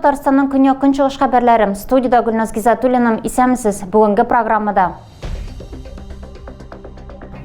Татарстанның көньяк-көнчыгыш хәбәрләре. Студиядә Гөлназ Гизатуллина. Исәнмесез. Бүгенге программада.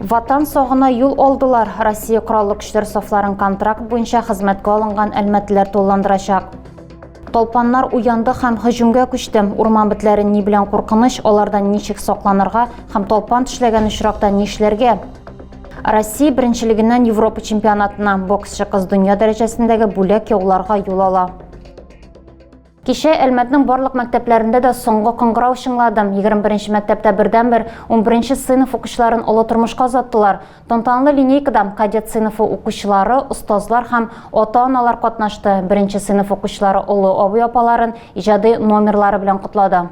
Ватан сагына юл алдылар. Россия Кораллы көчләр сафларын контракт буенча хезмәткә алынган әлмәтлеләр тулыландырачак. Талпаннар уянды һәм һөҗүмгә күчте. Урман бетләре ни белән куркыныч, алардан ничек сакланырга һәм талпан тешләгән очракта нишләргә? Россия беренчелегеннән Европа чемпионатына боксчы кыз дөнья дәрәҗәсендәге бүләк яуларга юл ала. Кичә Әлмәтнең барлык мәктәпләрендә дә соңгы кыңгырау чыңлады. 21 мәктәптә бердәнбер 11 сыйныф укучыларын олы тормышка озаттылар. Тантаналы линейкада кадет сыйныфы укучылары, остазлар һәм ата-аналар катнашты. Беренче сыйныф укучылары олы абый-апаларын иҗади номерлары белән котлады.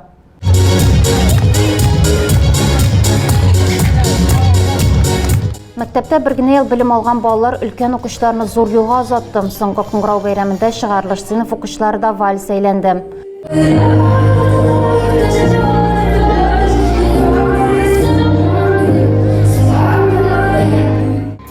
Мәктәптә бер генә ел белем алган балалар өлкән укучыларны зур юлга озатты. Соңгы кыңгырау бәйрәмендә чыгарылыш сыйныф укучылары да вальс әйләнде.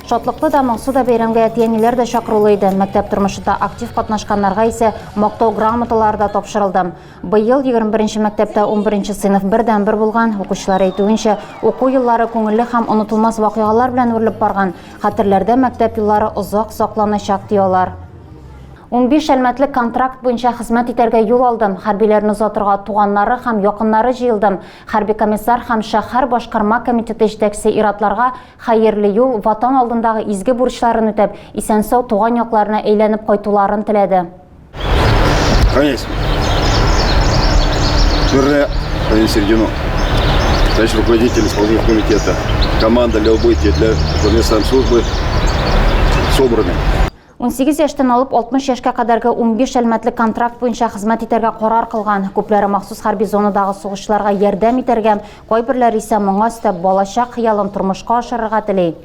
Шатлыклы да, моңсу да бәйрәмгә әти-әниләр дә чакырулы иде. Мәктәп тормышында актив катнашканнарга исә мактау грамоталары да тапшырылды. Быел 21 нче мәктәптә 11 нче сыйныф бердәнбер булган. Укучылар әйтүенчә, уку еллары күңелле һәм онытылмас вакыйгалар белән үрелеп барган. Хәтерләрдә мәктәп еллары озак сакланачак, ди алар. 15 әлмәтле контракт буенча хезмәт итәргә юл алды. Хәрбиләрне озатырга туганнары һәм якыннары җыелды. Хәрби комиссар һәм шәһәр башкарма комитеты җитәкчесе ир-атларга хәерле юл, Ватан алдындагы изге бурычларын үтәп, исән-сау туган якларына әйләнеп кайтуларын теләде. Хранись. Твердая хранить середину. Товарищ руководитель исполнительного комитета. Команда для убытия, для выполнения службы собраны. 18 яшьтән алып 60 яшькә кадәрге 15 әлмәтле контракт буенча хезмәт итәргә карар кылган. Күпләре махсус хәрби зонадагы сугышчыларга ярдәм итәргә, кайберләре исә моңа өстәп балачак хыялын тормышка ашырырга тели.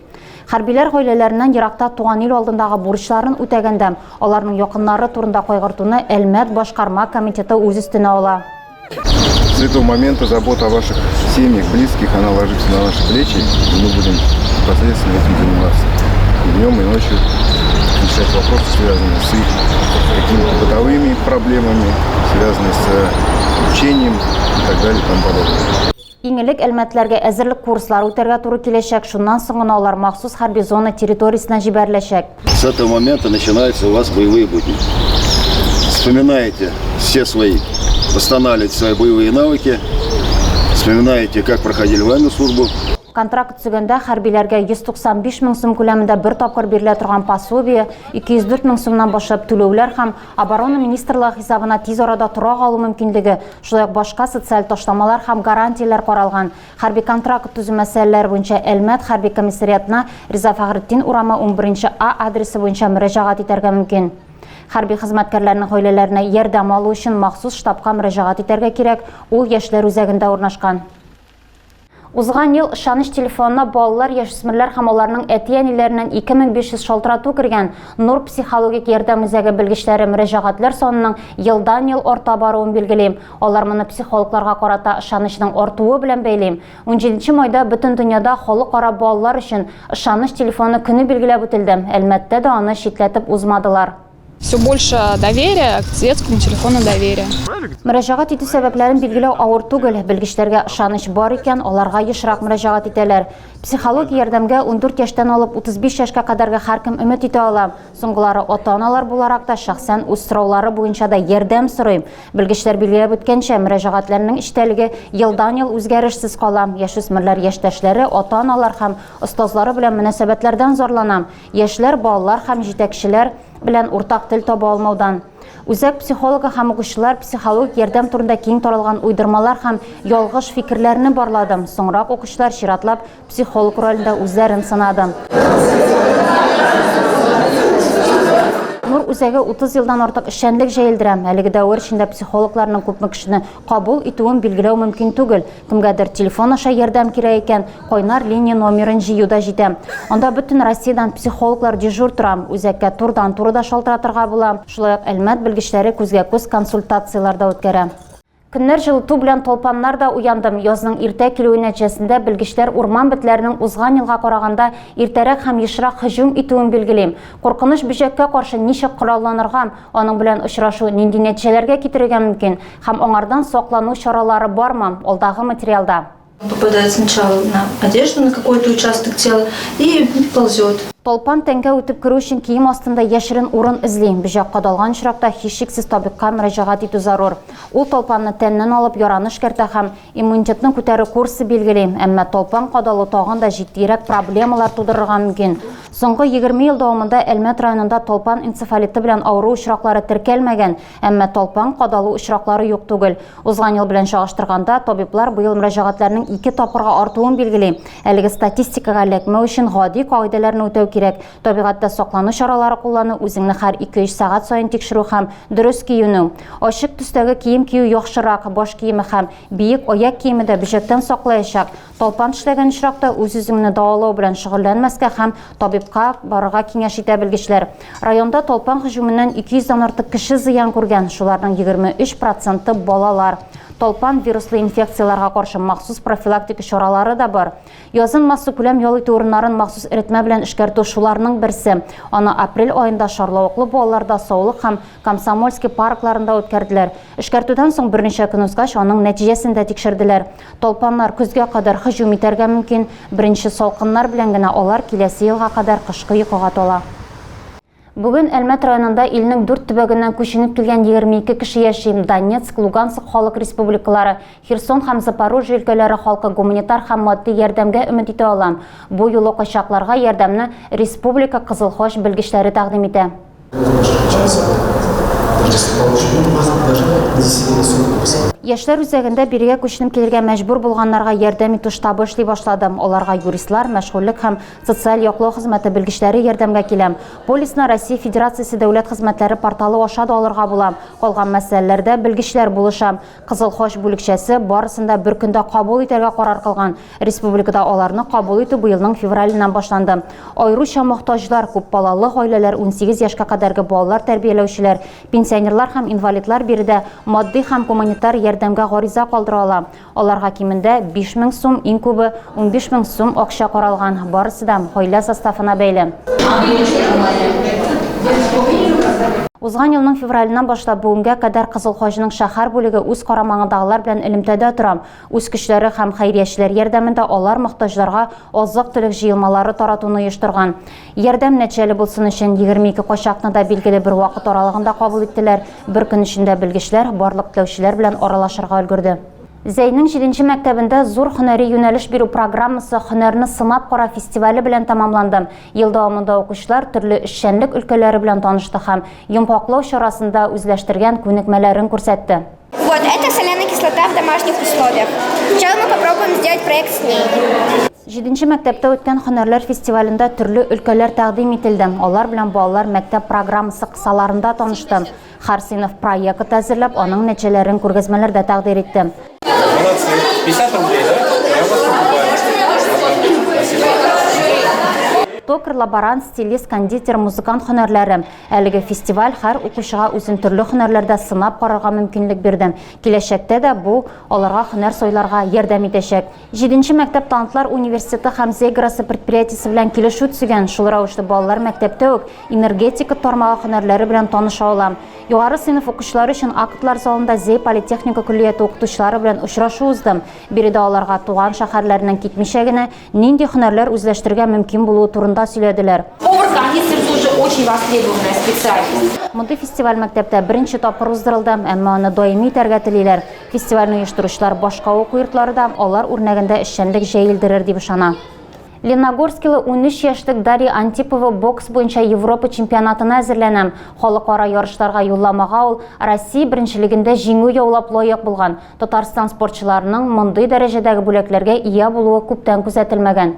Хәрбиләр гаиләләреннән еракта туган ил алдындагы бурычларын үтәгәндә, аларның якыннары турында кайгыртуны Әлмәт башкарма комитеты үз өстенә ала. С этого момента забота о ваших семьях, близких, она ложится на наши плечи, и мы будем непосредственно этим заниматься. И днем, и ночью решать вопросы, связанные с их какими-то бытовыми проблемами, связанные с обучением и так далее и тому подобное. Иң элек әлмәтләргә әзерлек курслары үтәргә туры киләчәк, шуннан соң гына алар махсус хәрби зона территориясенә җибәреләчәк. С этого момента начинаются у вас боевые будни. Вспоминаете все свои, восстанавливаете свои боевые навыки, вспоминаете, как проходили военную службу. Контракт төзегәндә хәрбиләргә 195 мең сум күләмендә бер тапкыр бирелә торган пособие, 204 мең сумнан башлап түләүләр һәм Оборона министрлыгы хисабына тиз арада торак алу мөмкинлеге, шулай ук башка социаль ташламалар һәм гарантияләр каралган. Хәрби контракт төзү мәсьәләләре буенча Әлмәт хәрби комиссариатына Риза Фәхретдин урамы 11 А адресы буенча мөрәҗәгать итәргә мөмкин. Хәрби хезмәткәрләрнең гаиләләренә ярдәм алу өчен махсус штабка мөрәҗәгать итәргә кирәк, ул яшьләр үзәгендә урнашкан. Узган ел ышаныч телефонына балалар, яшүсмерләр һәм аларның әти-әниләреннән 2500 шалтырату кергән. Нур психологик ярдәм үзәге белгечләре мөрәҗәгатьләр санының елдан-ел арта баруын билгели. Алар моны психологларга карата ышанычның артуы белән бәйли. 17 майда бөтен дөньяда халыкара балалар өчен ышаныч телефоны көне билгеләп үтелде. Әлмәттә дә аны читләтеп узмадылар. Все больше доверия к детскому телефону доверия. Мөрәҗәгать итү сәбәпләрен билгеләү авыр түгел. Белгечләргә ышаныч бар икән, аларга ешрак мөрәҗәгать итәләр. Психологик ярдәмгә 14 яшьтән алып 35 яшькә кадәрге һәркем өмет итә ала. Соңгылары ата-аналар буларак та шәхсән үз сораулары буенча да ярдәм сорый. Белгечләр билгеләп үткәнчә, мөрәҗәгатьләрнең эчтәлеге елдан-ел үзгәрешсез кала. Яшүсмерләр яшьтәшләре, ата-аналар һәм остазлары белән мөнәсәбәтләрдән зарлана. Яшьләр, балалар һәм җитәкчеләр белән уртак тел таба алмаудан. Үзәк психологы һәм укучылар психологик ярдәм турында киң таралган уйдырмалар һәм ялгыш фикерләрне барлады. Соңрак укучылар чиратлап психолог ролендә үзләрен сынады. Нур үзәге 30 елдан артык эшчәнлек җәелдерә. Әлеге дәвер эчендә психологларның күпме кешене кабул итүен билгеләү мөмкин түгел. Кемгәдер телефон аша ярдәм кирәк икән, кайнар линия номерын җыю да җитә. Анда бөтен Россиядән психологлар дежур тора. Үзәккә турыдан-туры да шалтыратырга була. Шулай ук Әлмәт белгечләре күзгә-күз консультацияләр дә үткәрә. Көннәр җылыту белән талпаннар да уянды. Язның иртә килүе нәтиҗәсендә белгечләр урман бетләренең узган елга караганда иртәрәк һәм ешрак һөҗүм итүен билгели. Куркыныч бөҗәккә каршы ничек коралланырга, аның белән очрашу нинди нәтиҗәләргә китерергә мөмкин һәм аңардан саклану чаралары бармы, алдагы материалда. Попадает сначала на одежду, на какой-то участок тела и ползет. Талпан тәнгә үтеп керү өчен кием астында яшерен урын эзли. Бөҗәк кадалган очракта, һичшиксез табибка мөрәҗәгать итү зарур. Ул талпанны тәннән алып, яраны эшкәртә һәм иммунитетны күтәрү курсы билгели. Әмма талпан кадалу тагын да җитдиерәк проблемалар тудырырга мөмкин. Соңгы 20 ел дәвамында Әлмәт районында талпан энцефалиты белән авыру очраклары теркәлмәгән. Әмма талпан кадалу очраклары юк түгел. Узган ел белән чагыштырганда, табиблар быел мөрәҗәгатьләрнең ике тапкырга артуын билгели. Әлеге статистикага эләкмәү өчен гади кагыйдәләрне үтәү кирәк, табигатьтә саклану чаралары куллану, үзеңне һәр ике-өч сәгать саен тикшерү һәм дөрес киенү. Ачык төстәге кием кию яхшырак, баш киеме һәм биек аяк киеме дә бөҗәктән саклаячак. Талпан тешләгән очракта үз-үзеңне дәвалау белән шөгыльләнмәскә һәм табибка барырга киңәш итә белгечләр. Районда талпан һөҗүменнән 200 дән артык кеше зыян күргән, шуларның 23 проценты балалар. Талпан вируслы инфекцияләргә каршы махсус профилактика чаралары да бар. Язын массакүләм ял итү урыннарын махсус эретмә белән эшкәртү шуларның берсе. Аны апрель аенда шарлавыклы буаларда Саулык һәм Комсомольский паркларында үткәрделәр. Эшкәртүдән соң берничә көн узгач, аның нәтиҗәсен дә тикшерделәр. Талпаннар көзгә кадәр һөҗүм итәргә мөмкин, беренче салкыннар белән генә алар киләсе елга кадәр кышкы йокыга тала. Бүген Әлмәт районында илнең дүрт төбәгеннән күченеп килгән 22 кеше яши. Донецк, Луганск халык республикалары, Херсон һәм Запорожье өлкәләре халкы гуманитар һәм матди ярдәмгә өмет итә ала. Бу юлы качакларга ярдәмне Республика Кызыл Хач белгечләре тәкъдим итә. Яшьләр үзәгендә бирегә күченеп килергә мәҗбүр булганнарга ярдәм итү штабы эшли башлады. Аларга юристлар, мәшгульлек һәм социаль яклау хезмәте белгечләре ярдәмгә килә. Полисны Россия Федерациясе дәүләт хезмәтләре порталы аша да алырга була. Калган мәсьәләләрдә белгечләр булыша. Кызыл Хач бүлекчәсе барысын да бер көндә кабул итәргә карар кылган. Республикада аларны кабул итү быелның февраленнән башланды. Аеруча мохтаҗлар, күпбалалы гаиләләр, 18 яшькә кадәрге балалар тәрбияләүчеләр, пенсионерлар һәм инвалидлар биредә матди һәм гуманитар ярдәмгә гариза калдыра ала. Аларга кимендә 5000 сум, иң күбе 15 мең сум акча каралган. Барысы да гаилә составына бәйле. Узган елның февраленнән башлап бүгенгә кадәр Кызыл Хаҗның шәһәр бүлеге үз карамагындагылар белән элемтәдә тора. Үз көчләре һәм хәйриячеләр ярдәмендә алар мохтаҗларга азык-төлек җыелмалары таратуны оештырган. Ярдәм нәтиҗәле булсын өчен 22 качакны да билгеле бер вакыт аралыгында кабул иттеләр. Бер көн эчендә белгечләр барлык теләүчеләр белән аралашырга өлгерде. Зәйнең җиденче мәктәбендә зур һөнәри юнәлеш бирү программасы Һөнәрне сынап кара фестивале белән тәмамланды. Ел дәвамында укучылар төрле эшчәнлек өлкәләре белән танышты һәм йомгаклау чарасында үзләштергән күнекмәләрен күрсәтте. Вот, это соляная кислота в домашних условиях. Сначала мы попробуем сделать проект с ней. Җиденче мәктәптә үткән һөнәрләр фестивалендә төрле өлкәләр тәкъдим ителде. Алар белән балалар мәктәп программасы кысаларында танышты. Һәр сыйныф проект әзерләп, аның нәтиҗәләрен күргәзмәләрдә тәкъдир итте. Молодцы. 50 рублей, да? Я вас покупаю. Спасибо. Токарь, лаборант, стилист, кондитер, музыкант һөнәрләре. Әлеге фестиваль һәр укучыга үзен төрле һөнәрләрдә сынап карарга мөмкинлек бирде. Киләчәктә дә бу аларга һөнәр сайларга ярдәм итәчәк. Җиденче мәктәп Талантлар университеты һәм Зеграсы предприятиесе белән килешү төзегән. Шул рәвешле балалар мәктәптә үк энергетика тармагы һөнәрләре белән таныша ала. Югары сыйныф укучылары өчен актлар залында Зәй политехника көллияте укытучылары белән очрашу узды. Биредә аларга туган шәһәрләреннән китмичә генә нинди һөнәрләр үзләштерергә мөмкин булуы турында сөйләделәр. Повар-кондитер тоже очень востребованная специальность. Мондый фестиваль мәктәптә беренче тапкыр уздырылды, әмма аны даими итәргә телиләр. Фестивальне оештыручылар башка уку йортлары да алар үрнәгендә эшчәнлек җәелдерер дип ышана. Леногорскилы 13 яшьлек Дарья Антипова бокс буенча Европа чемпионатына әзерләнә. Халыкара ярышларга юлламага ул Россия беренчелегендә җиңү яулап лаек булган. Татарстан спортчыларының мондый дәрәҗәдәге бүләкләргә ия булуы күптән күзәтелмәгән.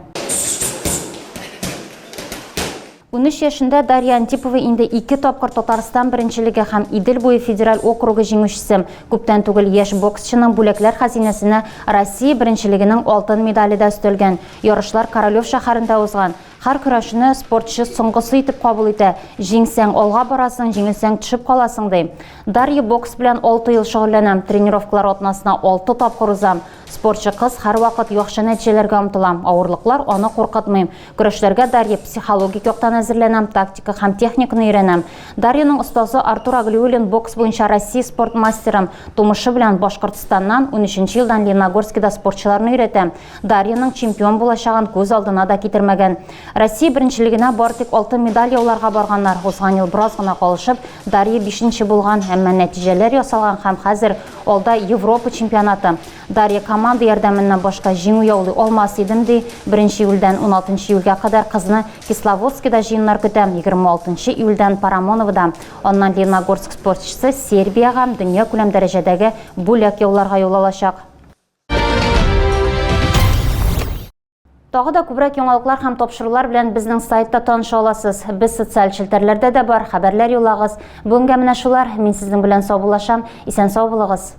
13 яшендә Дарья Антипова инде ике тапкыр Татарстан беренчелеге һәм Идел буе федераль округы җиңүчесе. Күптән түгел яшь боксчының бүләкләр хәзинәсенә Россия беренчелегенең алтын медале дә өстәлгән. Ярышлар Королев шәһәрендә узган. Һәр көрәшне спортчы соңгысы итеп кабул итә. Җиңсәң, алга барасың, җиңелсәң, төшеп каласың, ди. Дарья бокс белән алты ел шөгыльләнәм, тренировкалар атнасына алты тапкыр узам. Спортчы кыз һәрвакыт яхшы нәтиҗәләргә омтыла, авырлыклар аны куркытмый. Көрәшләргә Дарья психологик яктан әзерләнәм, тактика һәм техниканы өйрәнәм. Дарьяның остазы Артур Аглиуллин бокс буенча Россия спорт мастеры, тумышы белән Башкортстаннан, унөченче елдан Лениногорскида спортчыларны өйрәтә. Дарьяның чемпион булачагын күз алдына да китермәгән. Россия беренчелегенә бары тик алтын медаль яуларга барганнар. Узган ел бераз гына калышып, Дарья бишенче булган, әмма нәтиҗәләр ясалган һәм хәзер алда Европа чемпионаты. Дарья команда ярдәменнән башка җиңү яулый алмас идем, ди. Беренче июльдән уналтынчы июльгә кадәр кызны Кисловодскида җыеннар көтә, 26 июльдән Парамоновода. Аннан Лениногорск спортчысы Сербиягә дөньякүләм дәрәҗәдәге бүләк яуларга юл алачак. Тагы да күбрәк яңалыклар һәм тапшырулар белән безнең сайтта таныша аласыз. Без социаль челтәрләрдә дә бар, хәбәрләр юллагыз. Бүгенгә менә шулар. Мин сезнең белән саубуллашам. Исән-сау булыгыз.